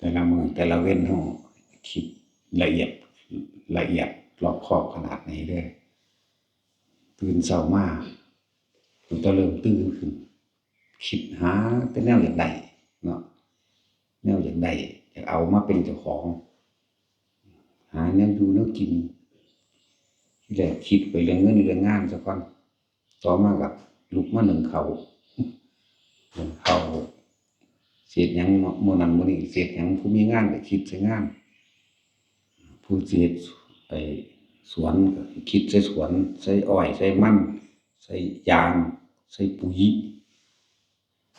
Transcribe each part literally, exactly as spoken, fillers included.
แต่ละมื้อแต่ละเว็นเฮาคิดละเอียด ละเอียดรอบคอบขนาดไหนเด้อ ตื่นเช้ามา ตั้งแต่เริ่มตื่นขึ้น คิดหาแต่แนวอยากได้เนาะ แนวอยากได้ อยากเอามาเป็นเจ้าของ หาแนวอยู่แนวกิน ทีแรกคิดไปเรื่องเงินเรื่องงานซะก่อน ต่อมาก็ลุกมานึ่งข้าว นึ่งข้าว เศษหยังเนาะ มื้อนั้นมื้อนี้เศษหยัง ผู้มีงานก็คิดใส่งาน ผู้สิเฮ็ดไอ้สวนก็คิดใส่สวน ใส่อ้อย ใส่มัน ใส่ยาง ใส่ปุ๋ย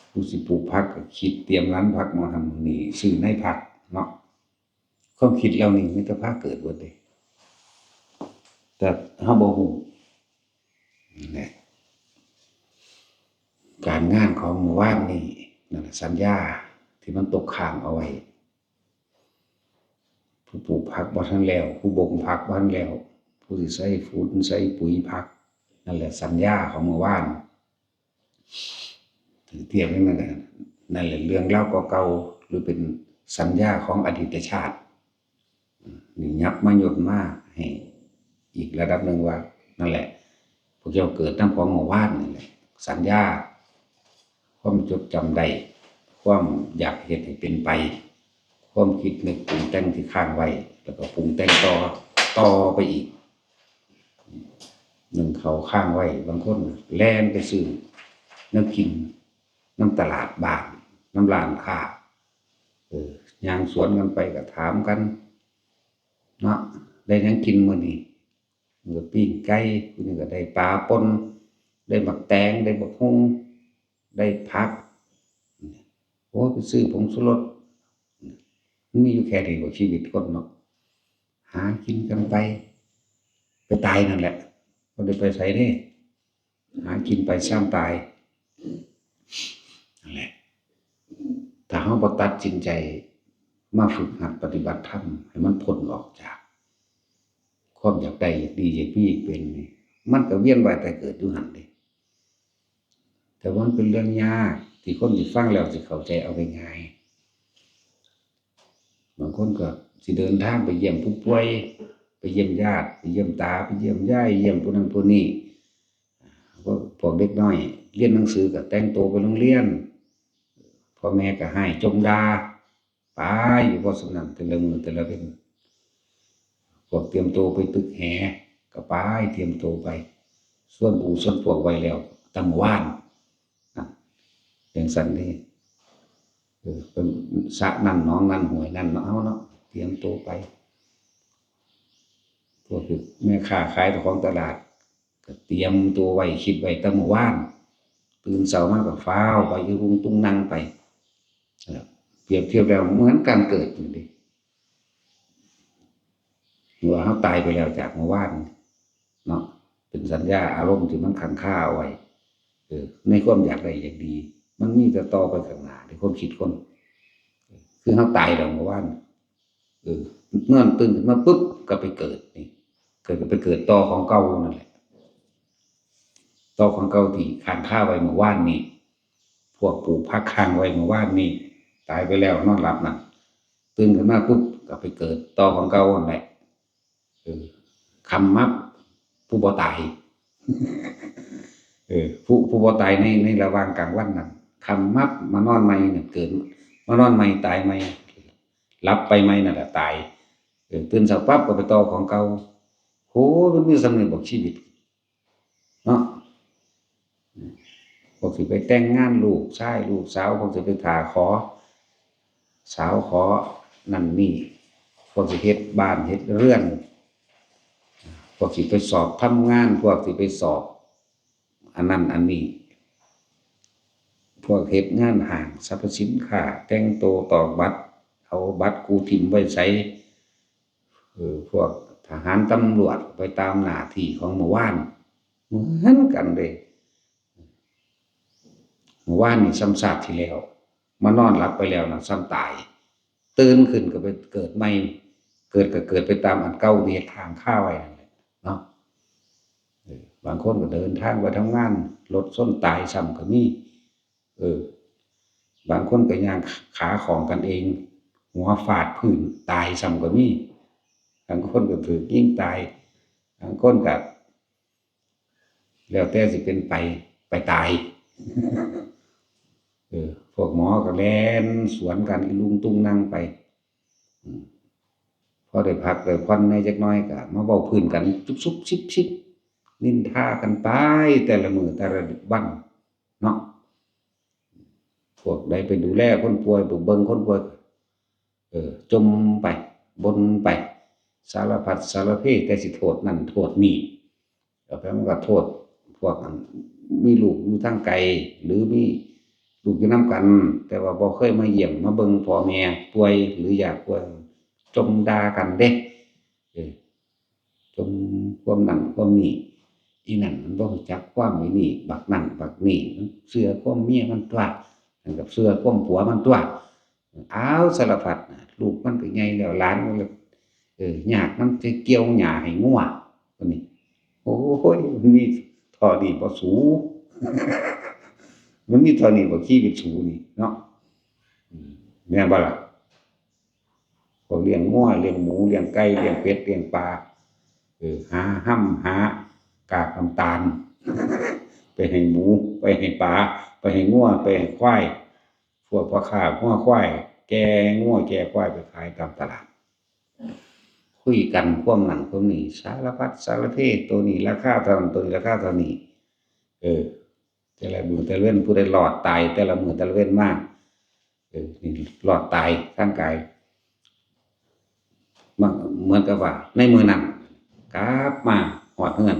ผู้สิปลูกผักก็คิดเตรียมร้านผักหม้องหั้นหม้องนี้ ซื้อในผักเนาะ ความคิดเหล่านี้มีแต่พาเกิดเบิดเด้ แต่เฮาบ่ฮู้ นั่นแหละ การงานของมื้อวานนี้ นั่นแหละ สัญญาที่มันตกค้างเอาไว้ ผู้ปลูกผักบ่ทันแล้ว ผู้บ่มผักบ่ทันแล้ว ผู้สิใส่ฝุ่นใส่ปุ๋ยผัก นั่นแหละสัญญาของมื้อวาน ถือเทียบให้มันนะ นั่นแหละเรื่องราวเก่าๆ หรือเป็นสัญญาของอดีตชาติ นี่ยับมาย่นมาให้อีกระดับหนึ่งว่า นั่นแหละ พวกเจ้าเกิดนำของมื้อวานนี่แหละ สัญญา ความจดจำได้ ความอยากเฮ็ดให้เป็นไป ความคิดนึกปรุงแต่งที่ค้างไว้ แล้วก็ปรุงแต่งต่อ ต่อไปอีก นึ่งข้าวค้างไว้ บางคนแล่นไปซื้อแนวกินนำตลาดบ้าน นำร้านค้า เออ ย่างสวนกันไปก็ถามกัน เนาะ ได้หยังกินมื้อนี้ มื้อนี้ก็ปิ้งไก่ ผู้นี้ก็ได้ปลาป่น ได้บักแตง ได้บักหุ่ง ได้ผัก โอ้ ไปซื้อผงชูรส มันมีอยู่แค่นี้บ่ชีวิตคนเนาะ หากินกันไป ไปตายนั่นแหละ บ่ได้ไปไสเด้ หากินไปซ่ำตาย นั่นแหละ ถ้าเฮาบ่ตัดสินใจมาฝึกหัดปฏิบัติธรรม ให้มันพ้นออกจากความอยากได้ อยากดี อยากมี อยากเป็นนี่ มันก็เวียนว่ายตายเกิดอยู่หั่นเด้ แต่ว่ามันเป็นเรื่องยากที่คนสิฟังแล้วสิเข้าใจเอาง่ายๆ บางคนก็สิเดินทางไปเยี่ยมผู้ป่วย ไปเยี่ยมญาติ ไปเยี่ยมตา ไปเยี่ยมยาย เยี่ยมผู้นั้นผู้นี้ พวก พวกเด็กน้อยเรียนหนังสือก็แต่งตัวไปโรงเรียน พ่อแม่ก็ฮ้ายจ่มด่า ไปอยู่ เพราะฉะนั้นแต่ละมื้อแต่ละเว็น พวกเตรียมตัวไปตึกแหก็ไป เตรียมตัวไป ชวนหมู่ชวนพวกไว้แล้ว แต่มื้อวาน นะ จั่งซั้นเด้ เออ เป็นสระนั่นหนองนั่นห้วยนั่นเนาะ เฮาเนาะ เตรียมตัวไป พวกแม่ค้าขายของตลาด ก็เตรียมตัวไว้ คิดไว้แต่มื้อวาน ตื่นเช้ามาก็ฟ้าวไปอีรุงตุงนังไป เปรียบเทียบแล้วเหมือนการเกิดนี่เด้ ว่าเฮาตายไปแล้วจากมื้อวานเนาะ เป็นสัญญาอารมณ์ที่มันค้างคาเอาไว้ เออ ในความอยากได้อยากดี มันมีแต่ต่อไปข้างหน้าในความคิดคน คือเฮาตายแล้วมื้อวาน เออ นอนตื่นขึ้นมาปุ๊บก็ไปเกิดนี่ เกิดก็ไปเกิดต่อของเก่านั่นแหละ ต่อของเก่าที่ค้างคาไว้มื้อวานนี่ พวกปลูกผักค้างไว้มื้อวานนี่ ตายไปแล้วนอนหลับนั่น ตื่นขึ้นมาปุ๊บก็ไปเกิดต่อของเก่านั่นแหละ เออ คำมับผู้บ่ตาย เออ ผู้ ผู้บ่ตายใน ในระหว่างกลางวันนั่น คำมับมานอนใหม่นั่น เกิด มานอนใหม่ตายใหม่ หลับไปใหม่นั่นแหละตาย เออ ตื่นเช้าปั๊บก็ไปต่อของเก่า โห มันมีส่ำนี้บ่ชีวิต เนาะ พวกสิไปแต่งงานลูกชายลูกสาว พวกสิไปถ่าขอสาวขอนั่นนี่ พวกสิเฮ็ดบ้านเฮ็ดเรือน พวกสิไปสอบทำงาน พวกสิไปสอบอันนั้นอันนี้ พวกเฮ็ดงานห้างสรรพสินค้า แต่งตัวตอกบัตร เอาบัตรกูถิ่มไว้ไส เออ พวกทหารตำรวจไปตามหน้าที่ของมื้อวาน เหมือนกันเลย มื้อวานนี่ซ้ำชาติที่แล้ว มานอนหลับไปแล้วนะ ซ้ำตาย ตื่นขึ้นก็ไปเกิดใหม่ เกิดก็เกิดไปตามอันเก่าที่เฮ็ดค้างคาไว้นั่นแหละเนาะ เออ บางคนก็เดินทางไปทำงาน รถชนตายซ้ำก็มี เออ บางคนก็ย่างขาของกันเอง หัวฟาดพื้นตายซ้ำก็มี บางคนก็ถืกยิงตาย บางคนก็แล้วแต่สิเป็นไป ไปตาย เออ พวกหมอก็แล่นสวนกันอีลุงตุงนังไป อืม พอได้พักได้ผ่อนแหน่จักหน่อยก็มาเว้าพื้นกัน ซุบๆ ซิบๆ นินทากันไป แต่ละมื้อแต่ละวันเนาะ พวกใดไปดูแลคนป่วย ไปเบิ่งคนป่วย เออ จ่มไป บ่นไป สารพัดสารเพ แต่สิโทษนั่นโทษนี่ แล้วมันก็โทษพวกอันมีลูกอยู่ทางไกล หรือมีลูกอยู่นำกัน แต่ว่าบ่เคยมาเยี่ยมมาเบิ่งพ่อแม่ป่วยหรือยากป่วย จ่มด่ากันเด้ เออ จ่มความนั่นความนี่ อีนั่นมันบ่รู้จักความอีนี่ บักนั่นบักนี่ มันเชื่อความเมียมันตั๊ว นั่นก็เชื่อความผัวมันตั๊ว อ้าว สารพัดนะ ลูกมันก็ใหญ่แล้ว หลานมันก็ เออ ยากนำสิเกี่ยวหญ้าให้งัว บัดนี้ โอ้ย มันมีเท่านี้บ่สู มันมีเท่านี้บ่ ชีวิตสูนี่เนาะ อืม แม่นบ่ล่ะ พวกเลี้ยงงัว เลี้ยงหมู เลี้ยงไก่ เลี้ยงเป็ด เลี้ยงปลา เออ หาฮ่ำหากากน้ำตาล ไปให้หมู ไปให้ปลา ไปให้งัว ไปให้ควาย พวกพ่อค้างัวควาย แก่งัวแก่ควายไปขายตามตลาด คุยกันความนั่นความนี่ สารพัดสารเพ ตัวนี้ราคาเท่านั้น ตัวนี้ราคาเท่านี้ เออ แต่ละมื้อแต่ละเว็น ผู้ใดรอดตายแต่ละมื้อแต่ละเว็นมา เออ นี่รอดตายทางกาย มันเหมือนกับว่าในมื้อนั้น กลับมาฮอดเฮือน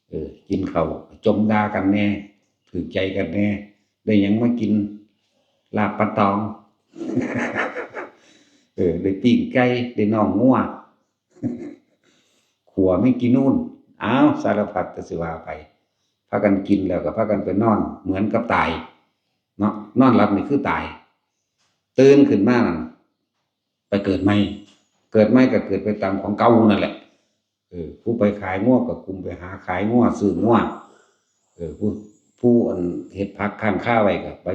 เออ กินข้าวจ่มด่ากันแหน่ ถืกใจกันแหน่ ได้หยังมากิน ลาบปลาตอง เออ ได้ปิ้งไก่ ได้น่องงัว ขั่วแมงจีนูน อ้าว สารพัดแต่สิว่าไป พากันกินแล้วก็พากันไปนอน เหมือนกับตาย เนาะ นอนหลับนี่คือตาย ตื่นขึ้นมานั่น ไปเกิดใหม่ เกิดใหม่ก็เกิดไปตามของเก่านั่นแหละ เออ ผู้ไปขายงัวก็กลุ่มไปหาขายงัว ซื้องัว เออ ผู้ ผู้อันเฮ็ดผักค้างคาไว้ก็ไป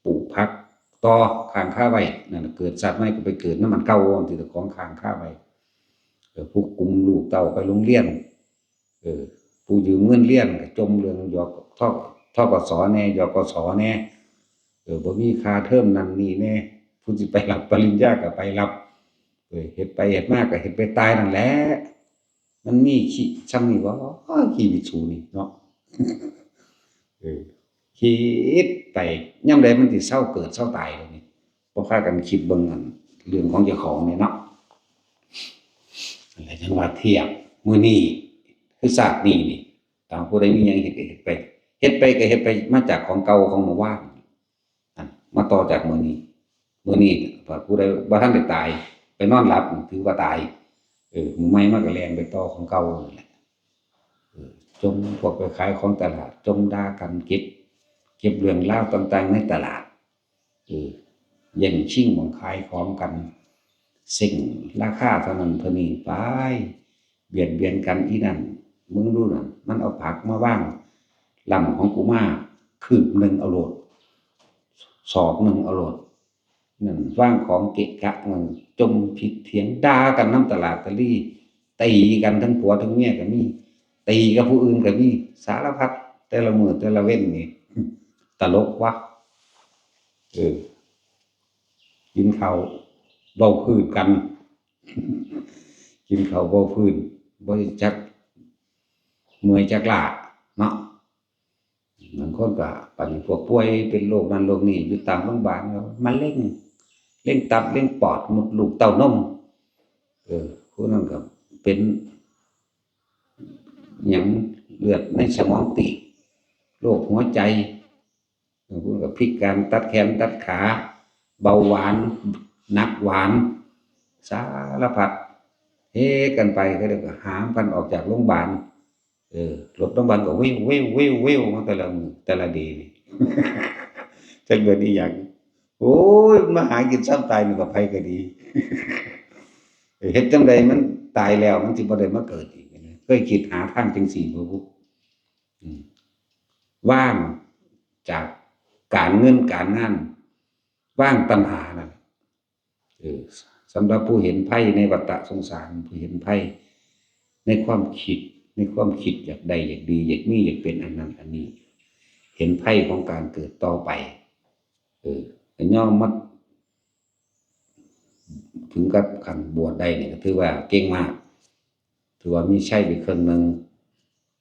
ปลูกผักต่อค้างคาไว้ นั่นน่ะ เกิดชาติใหม่ก็ไปเกิดนำอันเก่า อันที่เจ้าของค้างคาไว้ เออ ผู้กลุ่มลูกเต้าไปโรงเรียน เออ ผู้ยืมเงินเรียนก็จ่มเรื่องหยอก ท- ธ.ก.ส. แหน่ หยอก.ก.ส. แหน่ เออ บ่มีค่าเทอมนั่นนี่แหน่ ผู้สิไปรับปริญญาก็ไปรับ เออ เฮ็ดไปเฮ็ดมาก็เฮ็ดไปตายนั่นแหละ มันมีขี้ ส่ำนี้บ่ ชีวิตสูนี่เนาะ เออ คิดไป ยามใดมันสิเซาเกิดเซาตายเดี๋ยวนี้ บ่พากันคิดเบิ่งอันเรื่องของเจ้าของนี่เนาะ นั่นแหละจั่งว่าเทียบ มื้อนี้คือชาตินี้นี่ ต่างผู้ใดมีหยังเฮ็ดก็เฮ็ดไป เฮ็ดไปก็เฮ็ดไปมาจากของเก่าของเมื่อวาน นั่น มาต่อจากมื้อนี้ มื้อนี้ถ้าผู้ใดบ่ทันได้ตาย ไปนอนหลับ ถือว่าตาย เออ มื้อใหม่มันก็แล่นไปต่อของเก่านั่นแหละ เออ จ่มพวกไปขายของตลาด จ่มด่ากัน เก็บ เก็บเรื่องราวต่างๆในตลาด เออ แย่งชิงหม่องขายของกัน เซ้งราคาเท่านั้นเท่านี้ไป เบียดเบียนกันอีนั่น มึงดูนั่น มันเอาผักมาวาง ล้ำของกูมาคืบหนึ่งเอาโลด ศอกหนึ่งเอาโลด นั่น วางของเกะกะ นั่น จ่มผิดเถียงด่ากันนำตลาดตะลี ตีกันทั้งผัวทั้งเมียก็มี ตีกับผู้อื่นก็มี สารพัด แต่ละมื้อแต่ละเว็นนี่ ตลกวะ เออ กินข้าวเว้าพื้นกัน กินข้าวเว้าพื้น บ่จักเมื่อยจักล้าเนาะ บางคนก็ปานนี้พวกป่วยเป็นโรคนั้นโรคนี้อยู่ตามโรงพยาบาล ก็มะเร็ง เร็งตับ เร็งปอด มดลูกเต้านม เออ ผู้นั้นก็เป็นหยัง เลือดในสมองตีบ โรคหัวใจ บางคนก็พิการ ตัดแขนตัดขา เบาหวาน หนักหวาน สารพัด เฮกันไป เขาเรียกว่าหามกันออกจากโรงพยาบาล เออ รถโรงพยาบาลก็วิววิววิววิวมาแต่ละมื้อแต่ละเดย์นี่ จักเดือนอีหยัง โอ้ย มันมาหากินซ้ำตายนี่กับไผก็ดี เฮ็ดจั่งใดมันตายแล้วมันสิบ่ได้มาเกิดอีกนะ เคยคิดหาทางจั่งซี้บ่บุ อืม ว่างจากการเงินการงาน ว่างตัณหานั่น อ สำหรับผู้เห็นภัยในวัฏฏะสงสาร ผู้เห็นภัยในความคิด ในความคิดอยากได้ อยากดี อยากมี อยากเป็นอันนั้นอันนี้ เห็นภัยของการเกิดต่อไป เออ ก็ยอมมาถึงกับขั้นบวชได้นี่ก็ถือว่าเก่งมาก ถือว่ามีชัยไปครึ่งหนึ่ง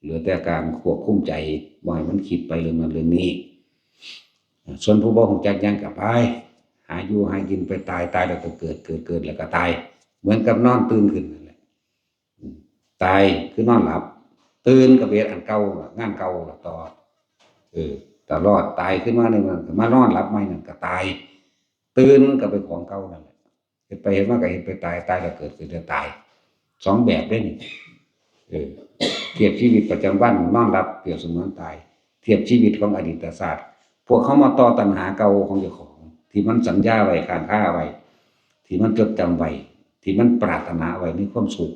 เหลือแต่การควบคุมใจ บ่ให้มันคิดไปเรื่องนั้นเรื่องนี้ ส่วนผู้บ่ฮู้จักหยังก็ไป หาอยู่หากินไป ตาย ตายแล้วก็เกิด เกิด เกิดแล้วก็ตาย เหมือนกับนอนตื่นขึ้นนั่นแหละ อืม ตายคือนอนหลับ ตื่นก็ไปเฮ็ดอันเก่าล่ะ งานเก่าล่ะต่อ เออ ตลอด ตายขึ้นมาในมันก็มานอนหลับใหม่นั่นก็ตาย ตื่นก็เป็นของเก่านั่นแหละ เฮ็ดไปเฮ็ดมาก็เฮ็ดไปตาย ตายแล้วเกิด เกิดแล้วตาย สองแบบเด้นี่ เออ เทียบชีวิตประจำวันนอนหลับเปรียบเสมือนตาย เทียบชีวิตของอดีตชาติ พวกเขามาต่อตัณหาเก่าของเจ้าของ ที่มันสัญญาไว้ ค้างคาไว้ ที่มันจดจำไว้ ที่มันปรารถนาไว้ในความสุข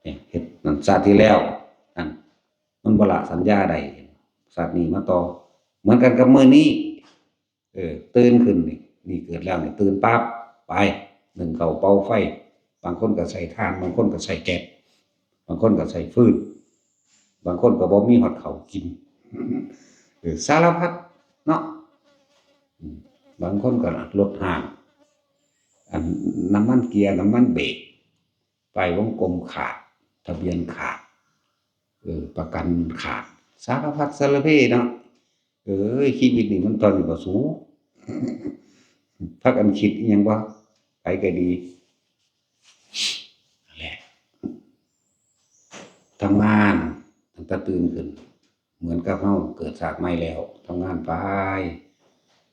เนี่ย เฮ็ดนั่นชาติที่แล้ว นั่น มันบ่ละสัญญาได้ ชาตินี้มาต่อ เหมือนกันกับมื้อนี้ เออ ตื่นขึ้นนี่ นี่เกิดแล้วนี่ ตื่นปั๊บ ไป นึ่งข้าวเป่าไฟ บางคนก็ใช้ถ่าน บางคนก็ใช้แก๊ส บางคนก็ใช้ฟืน บางคนก็บ่มีฮอดข้าวกิน เออ สารพัดเนาะ อืม บางคนก็รถห้าง อันน้ำมันเกียร์ น้ำมันเบรก ป้ายวงกลมขาด ทะเบียนขาด เออ ประกันขาด สารพัดสารเพเนาะ เอ้ย ชีวิตนี่มันตอนนี้บ่สู พักอันคิดอิหยังบ่ ไปก็ดี นั่นแหละ ทำงานตั้งแต่ตื่นขึ้น เหมือนกับเฮาเกิดชาติใหม่แล้ว ทำงานไป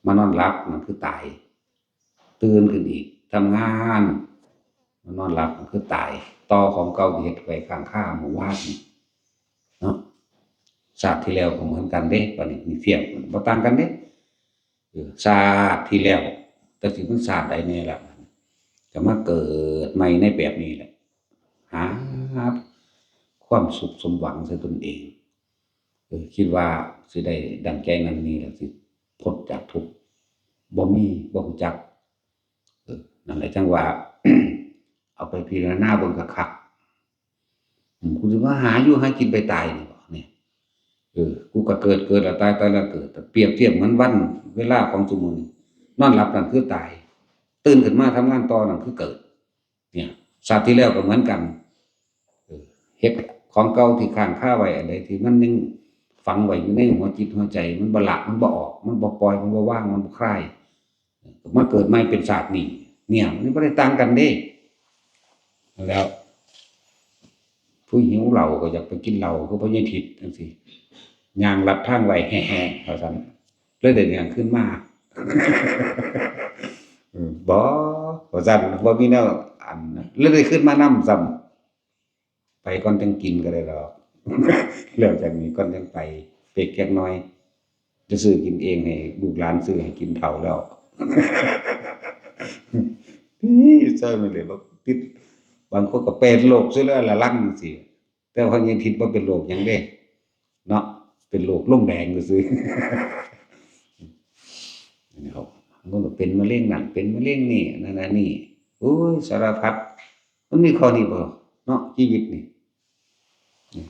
มานอนหลับ นั่นคือตาย ตื่นขึ้นอีก ทำงาน มานอนหลับ นั่นคือตาย ต่อของเก่าที่เฮ็ดไว้ค้างคาเมื่อวานนี่ เนาะ ชาติที่แล้วก็เหมือนกันเด้ บัดนี้นี่เทียบกัน บ่ต่างกันเด้ เออ ชาติที่แล้ว จักสิมันชาติใดแน่ล่ะ ก็มาเกิดใหม่ในแบบนี้แหละ หาความสุขสมหวังใส่ตนเอง เออ คิดว่าสิได้ดังใจนั้นนี่ล่ะ สิพ้นจากทุกข์ บ่มี บ่รู้จัก เออ นั่นแหละจั่งว่า เอาไปพิจารณาเบิ่งคักๆ อืม กูสิมาหาอยู่หากินไปตายนี่บ่ เนี่ย เออ กูก็เกิด เกิดแล้วตาย ตายแล้วเกิด แต่เปรียบเทียบเหมือนวันเวลาของซุมื้อนี้ นอนหลับนั่นคือตาย ตื่นขึ้นมาทำงานต่อนั่นคือเกิด เนี่ย ชาติที่แล้วก็เหมือนกัน เออ เฮ็ดของเก่าที่ค้างคาไว้ อันใดที่มันยังฝังไว้อยู่ในหัวจิตหัวใจ มันบ่ละ มันบ่ออก มันบ่ปล่อย มันบ่วาง มันบ่คลาย ก็มาเกิดใหม่เป็นชาตินี้ เนี่ย มันบ่ได้ต่างกันเด้ แล้ว ผู้หิวเหล้าก็อยากไปกินเหล้า คือพ่อใหญ่ทิดจั่งซี้ ย่างลัดทางไว้แฮ่ๆ ว่าซั่น เลยได้เรื่องคืนมา อืม บ่ ว่าซั่น บ่มีแนวอัน เลยได้คืนมานำซ้ำ ไปก่อนจั่งกินก็ได้ดอก แล้วจากนี้ก่อนจั่งไป เป๊กจักหน่อย จะซื้อกินเองให้ลูกหลานซื้อให้กินเฒ่าแล้ว นี่ใช่มันเลยว่าติด บางคนก็เป็นโรคซะแล้วละลังสิ แต่ว่ายังคิดว่าเป็นโรคหยังเด้ เนาะ เป็นโรคลงแดงซื่อๆ นี่ครับ มันก็เป็นมะเร็งนั่น เป็นมะเร็งนี่ นั่นอันนี้ โอ้ย สารพัด มันมีข้อนี้บ่ เนาะ ชีวิตนี่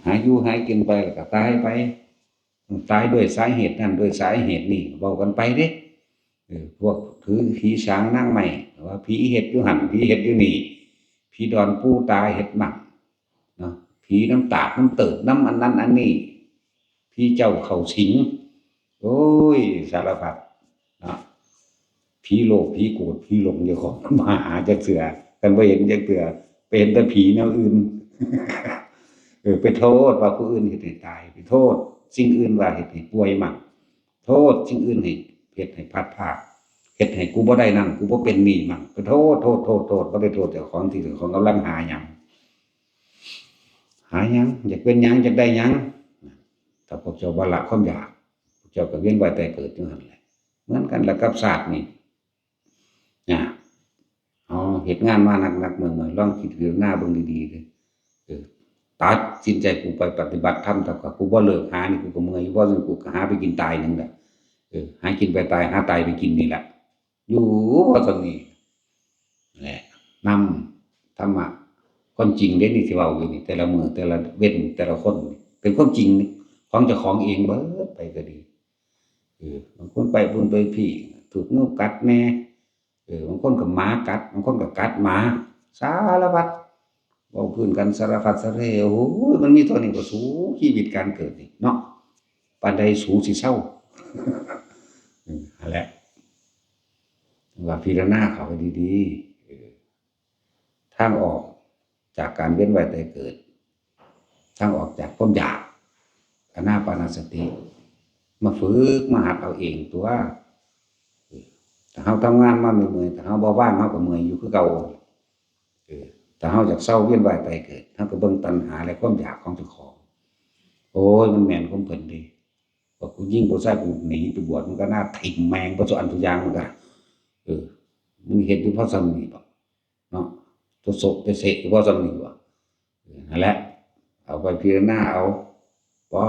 หาอยู่หากินไปแล้วก็ตายไป ตายด้วยสาเหตุนั่นด้วยสาเหตุนี่ เว้ากันไปเด้ เออ พวกถือผีสางนางไม้ ว่าผีเฮ็ดอยู่หั่น ผีเฮ็ดอยู่นี่ ผีดอนปูตาเฮ็ดมั่ง เนาะ ผีน้ำตาดน้ำเติดน้ำอันนั้นอันนี้ ผีเจ้าเข้าสิง โอ้ย สารพัด เนาะ ผีโลภ ผีโกรธ ผีหลง เจ้าของมาหาจักเทื่อ กันบ่เห็นจักเทื่อ ไปเห็นแต่ผีแนวอื่น เออ ไปโทษว่าผู้อื่นเฮ็ดให้ตาย ไปโทษสิ่งอื่นว่าเฮ็ดให้ป่วยมั่ง โทษสิ่งอื่นให้เฮ็ดให้พลัดพราก เฮ็ดให้กูบ่ได้นั่น กูบ่เป็นนี่มั่ง ไปโทษ โทษ โทษ โทษ บ่ได้โทษเจ้าของ ที่เจ้าของกำลังหาหยัง หาหยัง อยากเป็นหยัง อยากได้หยัง ถ้าพวกเจ้าบ่ละความอยาก พวกเจ้าก็เวียนว่ายตายเกิดอยู่หั่นแหละ เหมือนกันละกับชาตินี่ นะ เอาเฮ็ดงานมาหนักๆ เมื่อยๆ ลองคิดพิจารณาเบิ่งดีๆ เด้อ เออ ตัดสินใจ กูไปปฏิบัติธรรมเถาะ กูบ่เลิกหานี่ กูก็เมื่อย บ่ซั่นกูก็หาไปกินตายหนึ่งแหละ เออ หากินไปตาย หาตายไปกินนี่แหละ อยู่ว่าซั่นนี่ แหม นำธรรมะ ความจริงเด้นี่ที่เว้าอยู่นี่ แต่ละมื้อแต่ละเว็นแต่ละคนนี่เป็นความจริงนี่ ของเจ้าของเองเบิดไปก็ดี เออบางคนไปบุญไปพี่ ถูกงูกัดแน่ เออบางคนก็หมากัด บางคนก็กัดหมา สารพัด เว้าพื้นกันสารพัดสะเพร่ โอ้ย มันมีเท่านี้ก็สู ชีวิตการเกิดนี่เนาะ ปานใดสูสิเซา อืม นั่นแหละ ว่าพิจารณาเข้าให้ดีๆ เออ ทางออกจากการเวียนว่ายตายเกิด ทางออกจากความอยาก อานาปานสติ มาฝึกมาหัดเอาเองตัว เออ ถ้าเฮาทำงานมาเมื่อยๆ ถ้าเฮาบ่ว่าง เฮาก็เมื่อยอยู่คือเก่า เออ ถ้าเฮาอยากเซาเวียนว่ายตายเกิด เฮาก็เบิ่งตัณหาและความอยากของเจ้าของ โอ้ย มันแม่นของเพิ่นเด้ ว่ากูยิงผู้ชาย กูหนีไปบวช มันก็น่าถิ่มแม่งเบิดซุอันซุอย่าง มันก็ เออ มึงเฮ็ดอยู่พอส่ำนี้บ่ เนาะ โตโสะโตเสะอยู่พอส่ำนี้บ่ เออ นั่นแหละ เอาไปพิจารณาเอา บ่